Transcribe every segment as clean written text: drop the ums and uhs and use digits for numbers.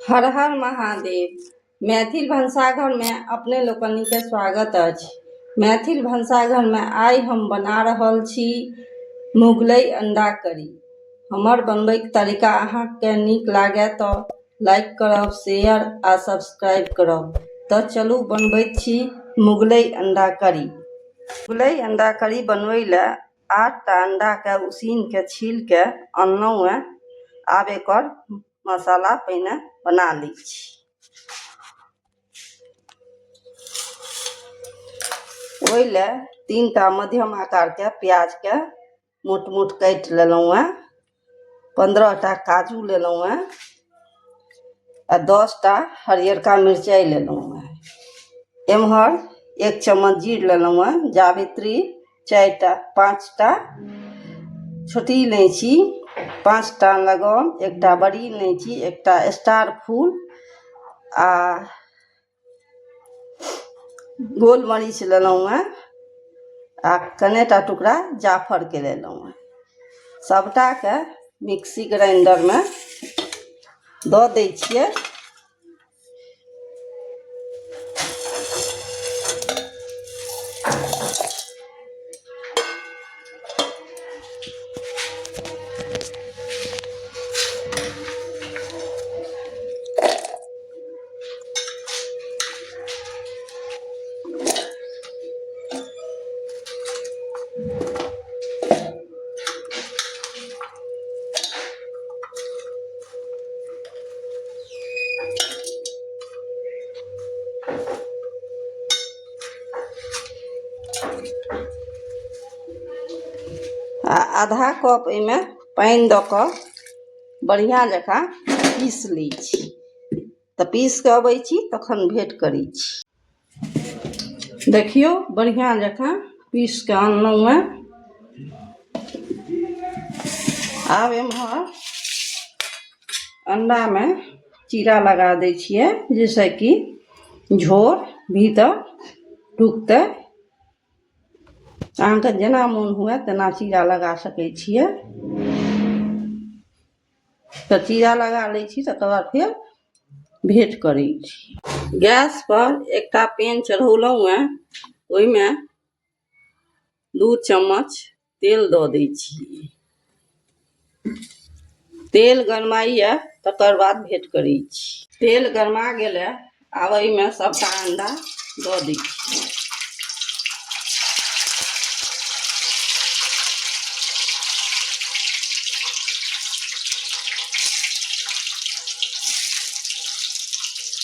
हर हर महादेव। मैथिल भनसाघरमे अपने लोकनिके स्वागत अछि। मैथिल भनसाघरमे आइ हम बना रहल छी मुगलई अंडा करी। हमर बनबैके तरीका अहाँके नीक लागए तऽ लाइक करब, शेयर आ सब्सक्राइब करब। तऽ चलू बनबैत छी मुगलई अंडा करी। मुगलई अंडा करी बनबै लए 8टा अंडाके उसीन के छील के अनलहुँ हेँ। आब एकर मसाला पहिने बना लै छी। ओहि लए 3टा मध्यम आकारके प्याजके मोट मोट काटि लेलहुँ हेँ। 15टा काजू लेलहुँ हेँ आ 10टा हरियरका मिरचाइ लेलहुँ हेँ। एम्हर 1 चम्मच जीर लेलहुँ हेँ, जावित्री 4टा 5टा छोटी इलायची, 5टा लौंग, 1टा बड़ी इलायची, 1टा स्टार फूल आ गोल मरीच लेलहुँ हेँ आ कनेटा टुकड़ा जाफरके लेलहुँ हेँ। सबटाके मिक्सी ग्राइंडरमे दऽ दै छियै। आ आधा कप एहिमे पानि दऽ कऽ बढ़िआँ जकाँ पीस लै छी। तऽ पीस कऽ अबै छी तखन भेँट करै छी। देखियौ बढ़िआँ जकाँ पीस कऽ अनलहुँ हेँ। आब एम्हर अंडामे चीरा लगा दै छियै जाहिसँ कि झोर भीतर ढुकतै। अहाँके जेना मोन हुए तेना चीरा लगा सकै छियै। तऽ चीरा लगा लै छी, तकर बाद फेर भेँट करै छी। गैस पर एकटा पेन चढ़ौलहुँ हेँ, ओहिमे 2 चम्मच तेल दऽ दै छी। तेल गरमाइए तकर बाद भेँट करै छी। तेल गरमा गेलै, आब एहिमे सबटा अंडा दऽ दै छी।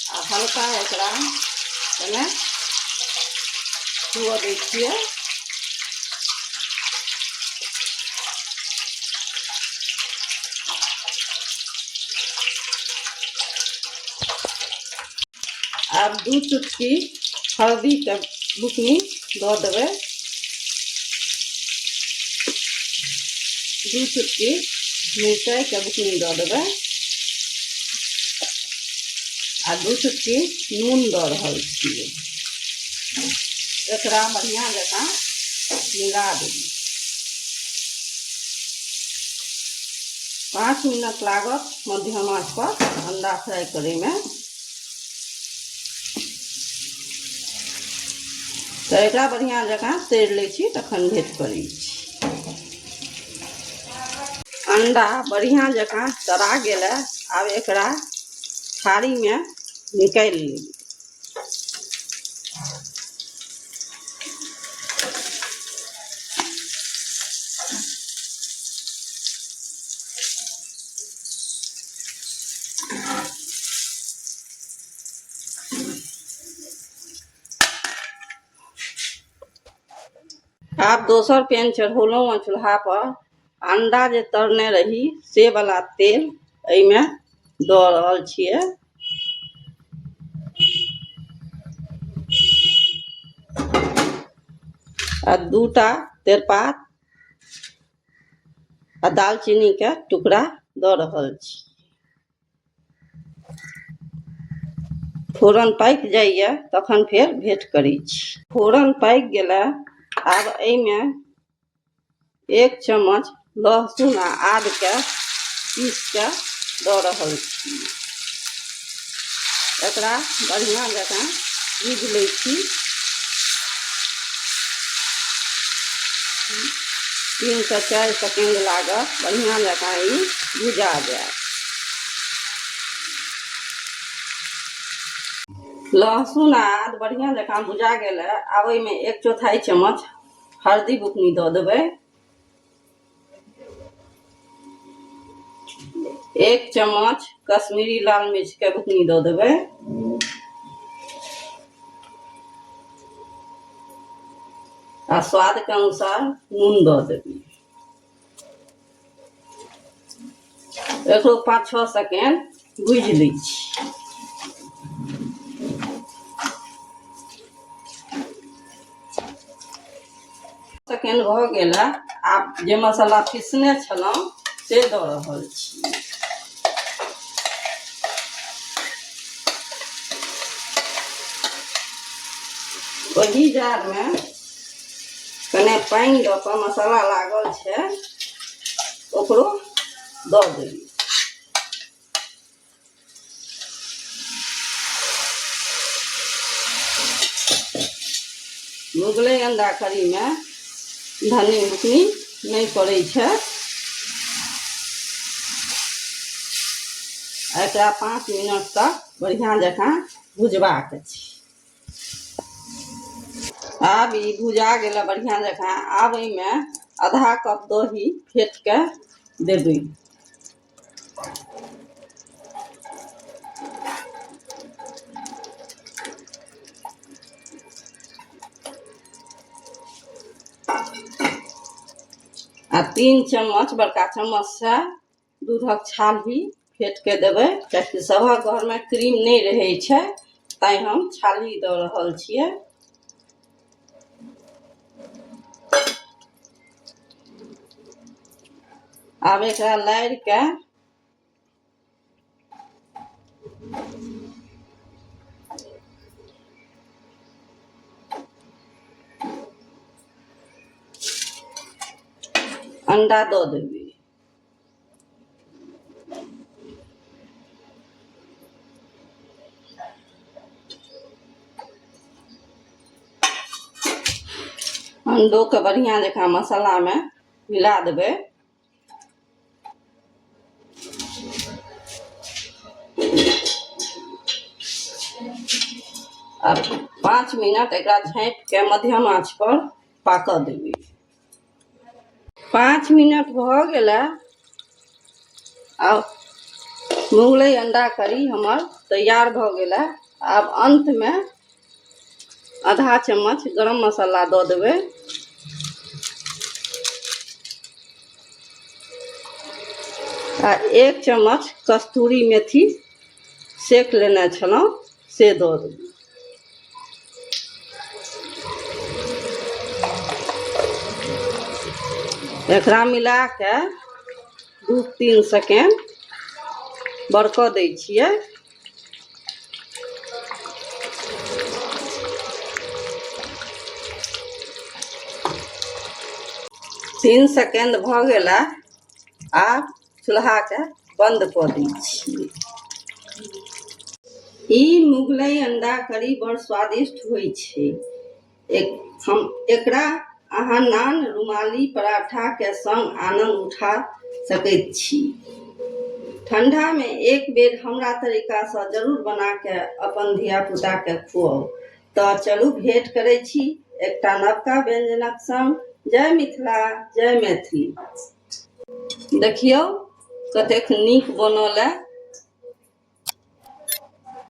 आ हल्का एकरा कने हुअ दै छियै। आब 2 चुटकी हल्दीके बुकनी दऽ देबै, 2 चुटकी मिरचाइके बुकनी दऽ देबै आ 2 चुटकी नून दऽ रहल छियै। एकरा बढ़िआँ जकाँ मिला देबै। 5 मिनट लागत मध्यम आँच पर अंडा फ्राई करैमे। तऽ एकरा बढ़िआँ जकाँ तरि लै छी तखन भेँट करै छी। अंडा बढ़िआँ जकाँ तरा गेलै, आब एकरा थारीमे निकालि लेबै। आब दोसर पैन चढ़ौलहुँ हँ चूल्हा पर। अंडा जे तरने रही से वाला तेल एहिमे दऽ रहल छियै। आ 2टा तेजपात आ दालचीनी के टुकड़ा दऽ रहल छी। फोरन पाकि जाइए तखन फेर भेँट करै छी। फोरन पाकि गेलै, आब एहिमे 1 चम्मच लहसुन आ आदके पीस कऽ दऽ रहल छी। एकरा बढ़िआँ जकाँ भूजि लै छी। 3 से 4 सेकेंड लागत, बढ़िआँ जकाँ ई भुजा जायत। लहसुन आ आद बढ़िआँ जकाँ भुजा गेल है। आब ओहिमे 1/4 चम्मच हल्दी बुकनी दऽ देबै, 1 चम्मच कश्मीरी लाल मिर्च के बुकनी दऽ देबै, आ स्वाद के अनुसार नून दऽ देबै। एकरो 5-6 सेकेंड भुजि लै छी। सेकेंड भऽ गेल है। आब जे मसाला पीसने छलहुँ से दऽ रहल छी। ओही जारमे कने पानि दऽ कऽ मसाला लागल छै ओकरो दऽ देबै। मुगलई अंडा करीमे धनी बुकनी नहि पड़ै छै। एकरा 5 मिनट तक बढ़िआँ जकाँ भुजबाक छै। आब ई भुजा गेल बढ़िआँ जकाँ। आब एहिमे आधा कप दही फेट कऽ देबै। आ 3 चम्मच बड़का चम्मचसँ दूधक छाली फेट के देबै, कियाकि सभक घरमे क्रीम नहि रहै छै, तैँ हम छाली दऽ रहल छियै। आब एकरा लारि के अंडा दऽ देबै। अंडोके बढ़िआँ जकाँ मसालामे मिला देबै। आ 5 मिनट एकरा झाँपिके मध्यम आँच पर पाकऽ देबै। 5 मिनट भऽ गेलै। आब मुगलई अंडा करी हमर तैयार भऽ गेलै। आब अंतमे आधा चम्मच गरम मसाला दऽ देबै आ 1 चम्मच कस्तूरी मेथी सेक लेने छलहुँ से दऽ देबै। एकरा मिला के 2-3 सेकेंड बरकऽ दै छियै। तीन सेकेंड भऽ गेला। आब चूल्हाके बंद कऽ दै छियै। ई मुगलई अंडा करी बड़ स्वादिष्ट होइ छै। हम एकरा अहाँ नान, रुमाली पराठा के संग आनंद उठा सकैत छी। ठंडा मे एक बेर हमरा तरीका सँ जरूर बना के अपन धिया पुता के खुआउ। तऽ चलू भेंट करै छी एकटा नवका व्यंजनक संग। जय मिथिला, जय मैथिली। देखियौ कतेक नीक बनल है।